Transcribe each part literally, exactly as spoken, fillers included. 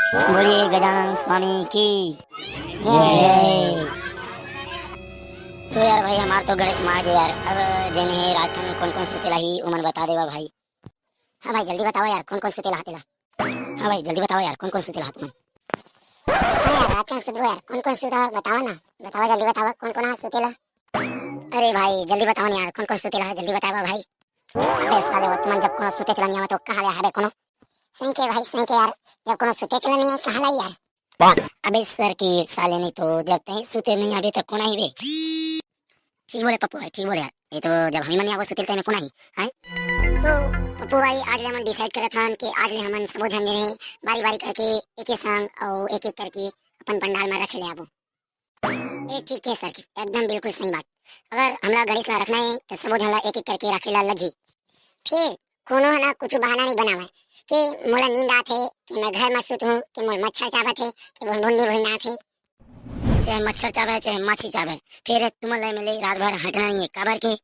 बोलिए गजानन स्वामी की जय। तो यार भाई, हमार तो गणेश मार गए यार। अब जेन हे रात में कौन कौन सुतेला ही, उमन बता देवा भाई। हाँ भाई, जल्दी बतावा यार, कौन कौन सुतेला हातेला। हाँ भाई, जल्दी बतावा यार, कौन कौन सुतेला हात मन। हाँ यार, रात में सुतबो यार, कौन कौन सुता बतावा ना, बतावा, जल्दी बतावा, कौन कौन आज सुतेला। अरे भाई, जल्दी बतावा ना यार, कौन कौन सुतेला, जल्दी बतावा भाई। अबे साले, वो तुमन जब कोनो सुते चला नहीं आवा तो कहाँ ले हबे कोनो? सही के भाई, सही के यार, जब कोनो सुते चला नहीं है, कहाँ लाई यार? अबे सर की साले, नहीं तो जब तई सुते नहीं अभी तक कोना ही बे। ठीक बोले पप्पू भाई, ठीक बोले यार। ये तो जब हम ही मन आबो सुते तई में कोना ही, हैं? तो पप्पू भाई, आज ले हमन डिसाइड करत हन कि आज ले हमन सबो झन जने बारी बारी करके एक एक संग और एक एक करके अपन पंडाल में रखे ले आबो। ए, ठीक है सर, एकदम बिल्कुल सही बात। अगर हमला गणेश ला रखना है, तो सबो झन ला एक एक करके रखे ला लगी। फिर कोनो ह ना कुछ बहाना नहीं बनावे कि मोला नींद आथे, कि मैं घर में सुत हूँ, कि मोला मच्छर चाबत है, कि भुनभुनी भुन आथे। चाहे मच्छर चाबे, चाहे माछी चाबे, फिर तुमन ला मिले रात भर हटना नहीं है, काबर के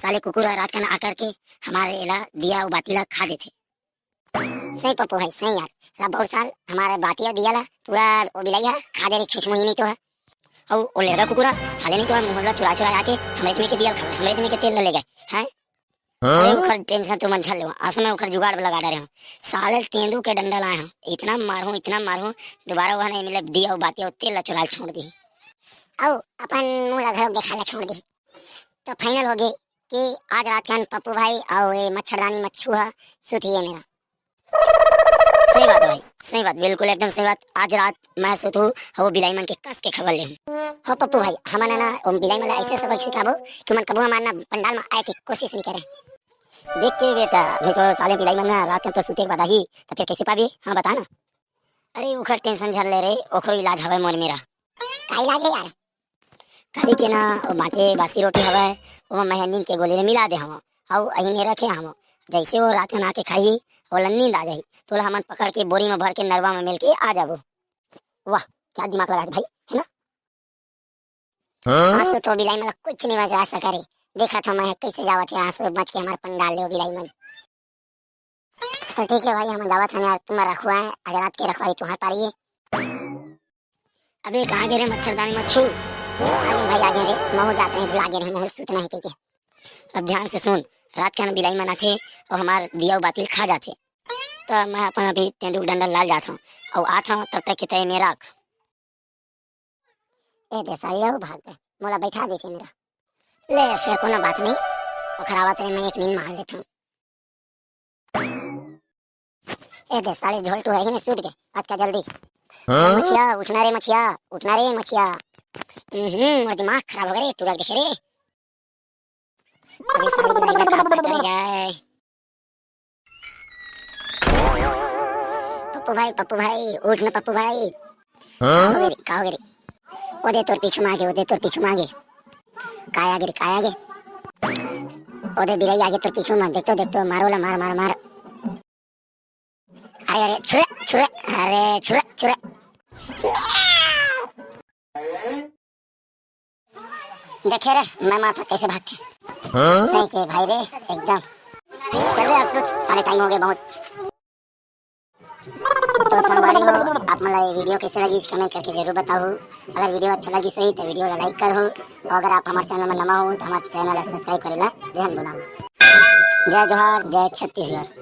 साले कुकुर ह रात कन आकर के हमारे एला दिया अउ बाती ला खा देथे। सही पप्पू भाई, सही यार। ला बहुत साल हमारे बातिया दिया ला पूरा ओ बिलाई हा खा दे रे, छुछमुही नहीं तो है। अउ ओ लेड़गा कुकुरा साले नहीं तो है, मुहल्ला चुरा चुरा आके हमरे जमी के दिया ला खा, हमरे जमी के तेल ला ले गए हैं। अरे ओखर टेंशन तो मन झन लेवा, आसु में ओखर जुगाड़ लगा डारे हूँ। साले तेंदू के डंडा लाए हूँ, इतना मारहूँ, इतना मारहूँ, दोबारा वह नहीं मिले दिया अउ बातिया अउ तेल ला चुरा छोड़ दी। अउ अपन मुंह ला घरों देखा ला छोड़ दी। तो फाइनल हो गई कि आज रात कन पप्पू भाई अउ ये मच्छरदानी मच्छू ह सुत ही है मेरा। सही बात है भाई, सही बात, बिल्कुल एकदम सही बात। आज रात मैं सुत हूँ, वो बिलाई मन के कस के खबर ले हूँ। हो पप्पू भाई, हमन ना वो बिलाई मन ला ऐसे सबक सिखाबो कि मन कबू हमार ना पंडाल में आए के कोशिश नहीं करे। देख के बेटा, नहीं तो साले बिलाई मन ना रात कन तो सुते के बाद आही, तो फिर कैसे पाबी? हाँ बता ना। अरे ओखर टेंशन झन ले रे, ओखरो इलाज हवे मोर मेरा। का इलाज है यार? काली के ना, वो बाँचे बासी रोटी हवय, ओमा मैं नींद के गोली ले मिला दे हवं, अउ अही में रखे हवं। जैसे वो रात के नहा के खाही, ओला नींद आ जाही, तोला हमन पकड़ के बोरी में भर के नरवा में मेल के आ जाबो। वाह, क्या दिमाग लगा भाई, है ना? हाँ? आंसू तो बिलाई मन ला कुछ नहीं बचा सका रे। देखा था मैं कैसे जावत है आंसू बच के हमारे पंडाल ले वो बिलाई मन। तो ठीक है भाई, हम जावत हन यार, तुम रखवाए, आज रात के रखवाई तुम्हारे पारी है। अबे कहाँ गे रे मच्छरदानी मच्छू? आगे भाई आगे रे, महू जात रहे, भुला गे रहे, महू सुतना है के, के। अब ध्यान से सुन, रात के ना बिलाई मन आथे अउ हमार दिया अउ बाती ल खा जाथे। त मैं अपन अभी तेंदू डंडा लाल जात हूँ अउ आत हूँ, तब तक के तय में रख। ए दे साले, अउ भाग गए, मोला बैठा देथे मेरा। ले फिर कोनो बात नहीं, ओखर आवत रहे मैं एक नींद मार लेत हूँ। ए दे साले, झोलटू है ही में सूत गए, आज का जल्दी। हाँ? मछिया, उठना रे मछिया, उठना रे मछिया। हम्म, मोर दिमाग खराब हो गए रे, टूरा देखे रे। अभी साले बिलाई का बात करे जाए। पप्पू भाई, पप्पू भाई, उठ ना पप्पू भाई। हाँ? का हो गे रे, का हो गे रे? ओ दे तोर पीछू मागे, ओ दे तोर पीछू मागे। काय आगे रे, काय आगे? ओ दे बिलाई आगे तोर पीछू मा, देख तो, देख तो, मारो ला, मार, मार, मार। अरे, अरे, छुरे, छुरे, अरे, छुरे, छुरे। देखे रे, मैं मारता कैसे भागते। हाँ? सही के भाई रे, एकदम। चल रे, अब सोच, साले टाइम हो गया बहुत। तो संगवारी हो, आप मन ला ये वीडियो कैसे लगी, कमेंट करके जरूर बताओ। अगर वीडियो अच्छा लगी सही तो वीडियो ला लाइक करो, और अगर आप हमारे चैनल में नवा हो तो हमारे चैनल ला सब्सक्राइब करेला ध्यान बनाओ। जय जोहार, जय छत्तीसगढ़।